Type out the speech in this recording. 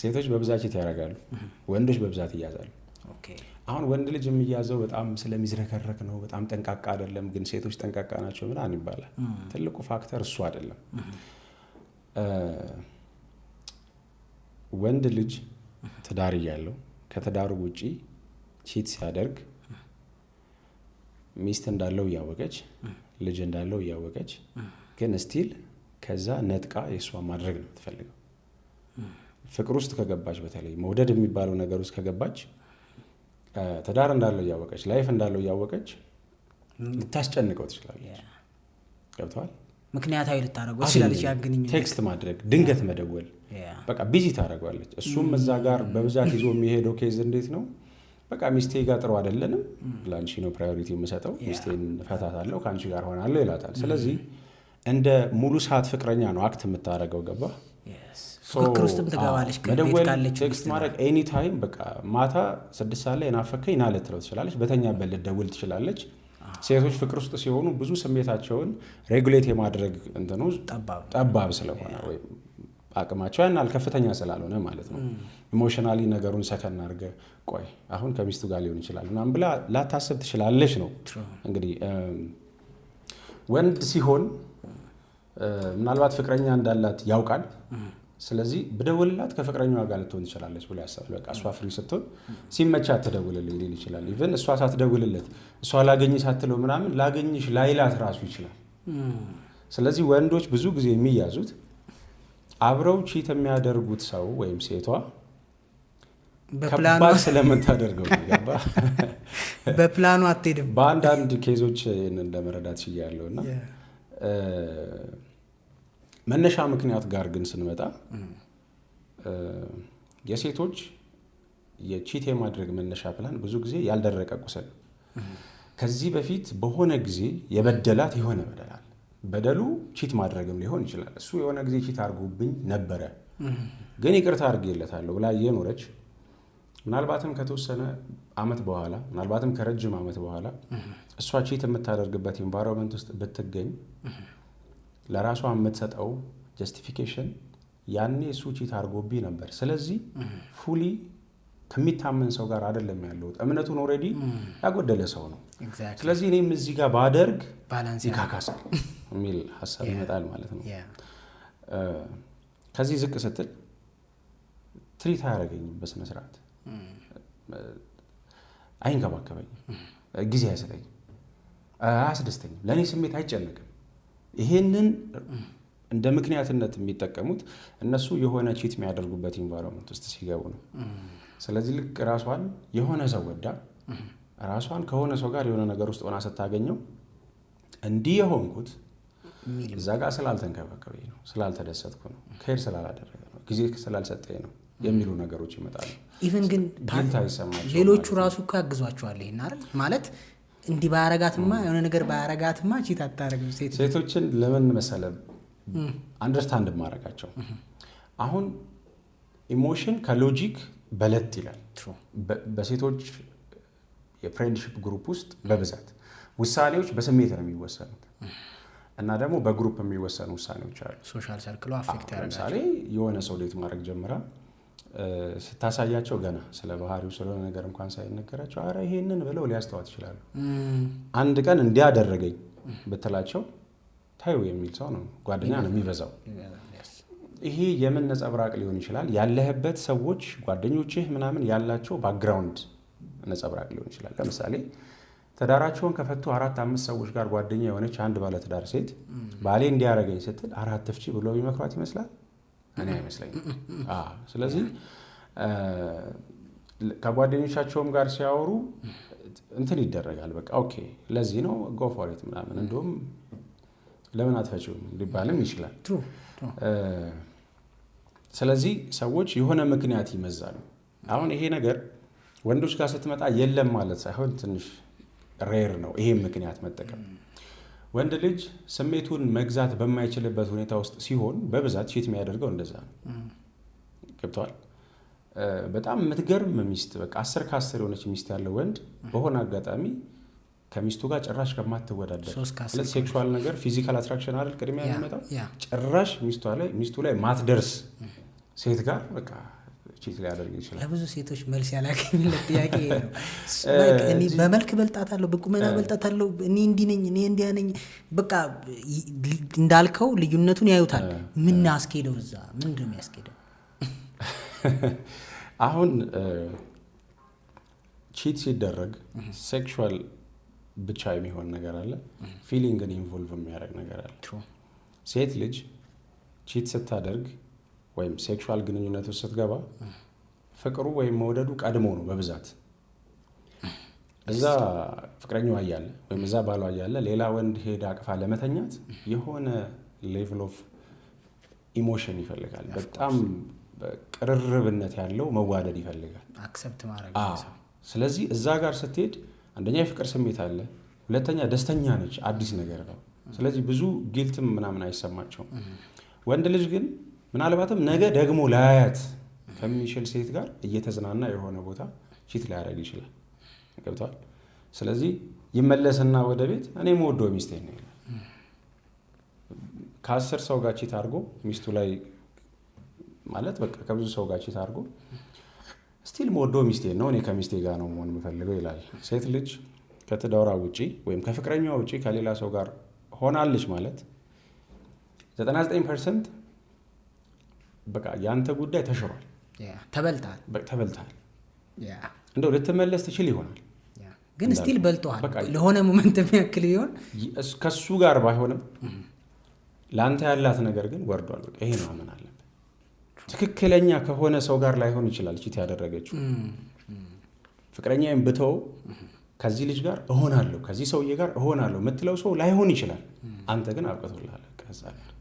ሴቶች በብዛት cheat ያደርጋሉ፣ ወንዶች በብዛት ይያዛሉ። አሁን ወንድ ልጅ የሚያዘው በጣም ስለሚዝረከረክ ነው፣ በጣም ጠንቃቃ አይደለም፣ ግን ሴቶች ጠንቃቃ ናቸው ምናምን ይባላል። ትልቁ factor እሱ አይደለም። ወንድ ልጅ ትዳር እያለው ከትዳሩ ውጪ cheat ሲያደርግ ሚስት እንዳለው እያወቀች፣ ልጅ እንዳለው እያወቀች፣ ግን still ከዛ ነጥቃ የእሷ ማድረግ ነው የምትፈልገው። ፍቅር ውስጥ ከገባች፣ በተለይ መውደድ የሚባለው ነገር ውስጥ ከገባች፣ ትዳር እንዳለው እያወቀች፣ life እንዳለው እያወቀች ልታስጨንቀው ትችላለች። ገብቶሃል? ምክንያታዊ ልታደርገው ትችላለች ያን ግንኙነት። Text ማድረግ፣ ድንገት መደወል፣ በቃ busy ታደርገዋለች። እሱም እዛ ጋር በብዛት ይዞ የሚሄደው case እንዴት ነው? በቃ ሚስቴ ጋር ጥሩ አይደለንም፣ ለአንቺ ነው priority የምሰጠው፣ ሚስቴን እፈታታለሁ፣ ከአንቺ ጋር ሆናለሁ ይላታል። ስለዚህ እንደ ሙሉ ሰዓት ፍቅረኛ ነው act የምታደርገው። ገባ? ፉክክር ውስጥም ትገባለች። መደወል፣ text ማድረግ anytime፣ በቃ ማታ 6 ሰዓት ላይ ናፈከኝ ና ልትለው ትችላለች። በተኛበት ልትደውል ትችላለች። ሴቶች ፍቅር ውስጥ ሲሆኑ ብዙ ስሜታቸውን regulate የማድረግ እንትኑ ጠባብ ስለሆነ ወይም አቅማቸው ያን ያህል ከፍተኛ ስላልሆነ ማለት ነው። Emotionally ነገሩን ሰከን አድርገህ ቆይ አሁን ከሚስቱ ጋር ሊሆን ይችላል ምናምን ብላ ላታስብ ትችላለች ነው እንግዲህ። ወንድ ሲሆን ምናልባት ፍቅረኛ እንዳላት ያውቃል። ስለዚህ ብደውልላት ከፍቅረኛዋ ጋር ልትሆን ትችላለች ብሎ ያስባል። በቃ እሷ free ስትሆን ሲመቻት ትደውልልኝ ሊል ይችላል። Even እሷ ሳትደውልለት፣ እሷ ላገኝ ሳትለው ምናምን ላገኝሽ ላይላት ራሱ ይችላል። ስለዚህ ወንዶች ብዙ ጊዜ የሚያዙት አብረው cheat የሚያደርጉት ሰው ወይም ሴቷ ከባድ ስለምታደርገው ነው። ገባህ? በፕላኑ አትሄድም። በአንዳንድ case ኦች ይህንን ለመረዳት ችያለሁ። እና መነሻ ምክንያት ጋር ግን ስንመጣ የሴቶች የ cheat የማድረግ መነሻ ፕላን ብዙ ጊዜ ያልደረቀ ቁስል፣ ከዚህ በፊት በሆነ ጊዜ የበደላት የሆነ በደል አለ። በደሉ cheat ማድረግም ሊሆን ይችላል። እሱ የሆነ ጊዜ cheat አድርጎብኝ ነበረ፣ ግን ይቅርታ አድርጌለታለሁ ብላ እየኖረች ምናልባትም ከተወሰነ ዓመት በኋላ፣ ምናልባትም ከረጅም ዓመት በኋላ እሷ cheat የምታደርግበት environment ውስጥ ብትገኝ ለራሷ የምትሰጠው justification ያኔ እሱ cheat አድርጎብኝ ነበር፣ ስለዚህ fully ከሚታመን ሰው ጋር አይደለም ያለሁት፣ እምነቱን already ያጎደለ ሰው ነው። ስለዚህ እኔም እዚህ ጋር ባደርግ ይካካሳል የሚል ሀሳብ ይመጣል ማለት ነው። ከዚህ ዝቅ ስትል treat አያደርገኝም በስነ ስርዓት፣ አይንከባከበኝም፣ ጊዜ አይሰጠኝም፣ አያስደስተኝም፣ ለእኔ ስሜት አይጨነቅም። ይሄንን እንደ ምክንያትነት የሚጠቀሙት እነሱ የሆነ cheat የሚያደርጉበት environment ውስጥ ሲገቡ ነው። ስለዚህ ልክ ራሷን የሆነ ሰው ወዳ ራሷን ከሆነ ሰው ጋር የሆነ ነገር ውስጥ ሆና ስታገኘው እንዲህ የሆንኩት እዛ ጋር ስላልተንከባከበኝ ነው፣ ስላልተደሰትኩ ነው፣ care ስላላደረገ ነው፣ ጊዜ ስላልሰጠኝ ነው የሚሉ ነገሮች ይመጣሉ። Even ግን guilt አይሰማቸውም ሌሎቹ ማለት ነው። ራሱ እኮ ያግዟቸዋል። ይሄን አይደል ማለት እንዲህ ባያረጋትማ፣ የሆነ ነገር ባያረጋትማ cheat አታረግም ሴት። ሴቶችን ለምን መሰለ understand ማድረጋቸው፣ አሁን emotion ከ logic በለጥ ይላል። በሴቶች የ friendship group ውስጥ በብዛት ውሳኔዎች በስሜት ነው የሚወሰኑት እና ደግሞ በ group የሚወሰኑ ውሳኔዎች አሉ። Social circle ኡ affect ያደርጋል። ለምሳሌ የሆነ ሰው date ማድረግ ጀምራ ስታሳያቸው ገና ስለ ባህሪው ስለሆነ ነገር እንኳን ሳይነገራቸው አረ ይሄንን ብለው ሊያስተዋት ይችላሉ። አንድ ቀን እንዲያደረገኝ ብትላቸው ታዩ የሚል ሰው ነው ጓደኛ ነው የሚበዛው። ይሄ የምን ነጸብራቅ ሊሆን ይችላል? ያለህበት ሰዎች፣ ጓደኞችህ ምናምን ያላቸው background ነጸብራቅ ሊሆን ይችላል። ለምሳሌ ትዳራቸውን ከፈቱ አራት አምስት ሰዎች ጋር ጓደኛ የሆነች አንድ ባለትዳር ሴት ባሌ እንዲያረገኝ ስትል አራት ፍቺ ብሎ ቢመክሯት ይመስላል? እኔ አይመስለኝም። ስለዚህ ከጓደኞቻቸውም ጋር ሲያወሩ እንትን ይደረጋል። በቃ okay ለዚህ ነው go for it ምናምን፣ እንደውም ለምን አትፈቺውም ሊባልም ይችላል። ስለዚህ ሰዎች የሆነ ምክንያት ይመዛሉ። አሁን ይሄ ነገር ወንዶች ጋር ስትመጣ የለም ማለት ሳይሆን ትንሽ rare ነው ይሄን ምክንያት መጠቀም። ወንድ ልጅ ስሜቱን መግዛት በማይችልበት ሁኔታ ውስጥ ሲሆን በብዛት cheat የሚያደርገው እንደዛ ነው። ገብቶሃል? በጣም የምትገርም ሚስት፣ በቃ 10 ከ10 የሆነች ሚስት ያለው ወንድ በሆነ አጋጣሚ ከሚስቱ ጋር ጭራሽ ከማትወዳደር 3 ከ10 sexual ነገር physical attraction አይደል ቅድሚያ የሚመጣው፣ ጭራሽ ሚስቱ ላይ ማትደርስ ሴት ጋር በቃ cheat ሊያደርግ ይችላል። ለብዙ ሴቶች መልስ ያላገኝለት ጥያቄ ይሄ ነው። በቃ እኔ በመልክ በልጣታለሁ፣ በቁመና በልጣታለሁ፣ እኔ እንዲህ ነኝ፣ እኔ እንዲያ ነኝ። በቃ እንዳልከው ልዩነቱን ያዩታል። ምን አስኬደው እዛ ምንድን ነው የሚያስኬደው? አሁን cheat ሲደረግ sexual ብቻ የሚሆን ነገር አለ፣ feeling ን involve የሚያደርግ ነገር አለ። ሴት ልጅ cheat ስታደርግ ወይም sexual ግንኙነት ውስጥ ስትገባ ፍቅሩ ወይም መውደዱ ቀድሞ ነው በብዛት። እዛ ፍቅረኛዋ እያለ ወይም እዛ ባሏ እያለ ሌላ ወንድ ሄዳ አቅፋ ለመተኛት የሆነ level of emotion ይፈልጋል። በጣም ቅርርብነት ያለው መዋደድ ይፈልጋል። Accept ማድረግ። አዎ። ስለዚህ እዛ ጋር ስትሄድ አንደኛ የፍቅር ስሜት አለ፣ ሁለተኛ ደስተኛ ነች፣ አዲስ ነገር ነው። ስለዚህ ብዙ guilt ም ምናምን አይሰማቸውም። ወንድ ልጅ ግን ምናልባትም ነገ ደግሞ ላያት ከሚችል ሴት ጋር እየተዝናና የሆነ ቦታ cheat ሊያደርግ ይችላል። ገብቶሃል? ስለዚህ ይመለስና ወደ ቤት እኔ የምወደው ሚስቴን ነው ይላል። ከ10 ሰው ጋር cheat አድርጎ ሚስቱ ላይ ማለት በቃ ከብዙ ሰው ጋር cheat አድርጎ still ምወደው ሚስቴን ነው፣ እኔ ከሚስቴ ጋር ነው መሆን የምፈልገው ይላል። ሴት ልጅ ከትዳሯ ውጪ ወይም ከፍቅረኛዋ ውጪ ከሌላ ሰው ጋር ሆናለች ማለት 99% በቃ የአንተ ጉዳይ ተሽሯል። ተበልተሃል። ተበልተሃል። እንደው ልትመለስ ትችል ይሆናል። ግን still በልጦሃል። ለሆነ moment የሚያክል ቢሆን። ከሱ ጋር ባይሆንም ለአንተ ያላት ነገር ግን ወርዷል። በቃ ይሄ ማመን አለብህ። ትክክለኛ ከሆነ ሰው ጋር ላይሆን ይችላል cheat ያደረገችው። ፍቅረኛዬን ብተው ከዚህ ልጅ ጋር እሆናለሁ፣ ከዚህ ሰውዬ ጋር እሆናለሁ የምትለው ሰው ላይሆን ይችላል። አንተ ግን አብቅቶልሃል ከዛ ጋር።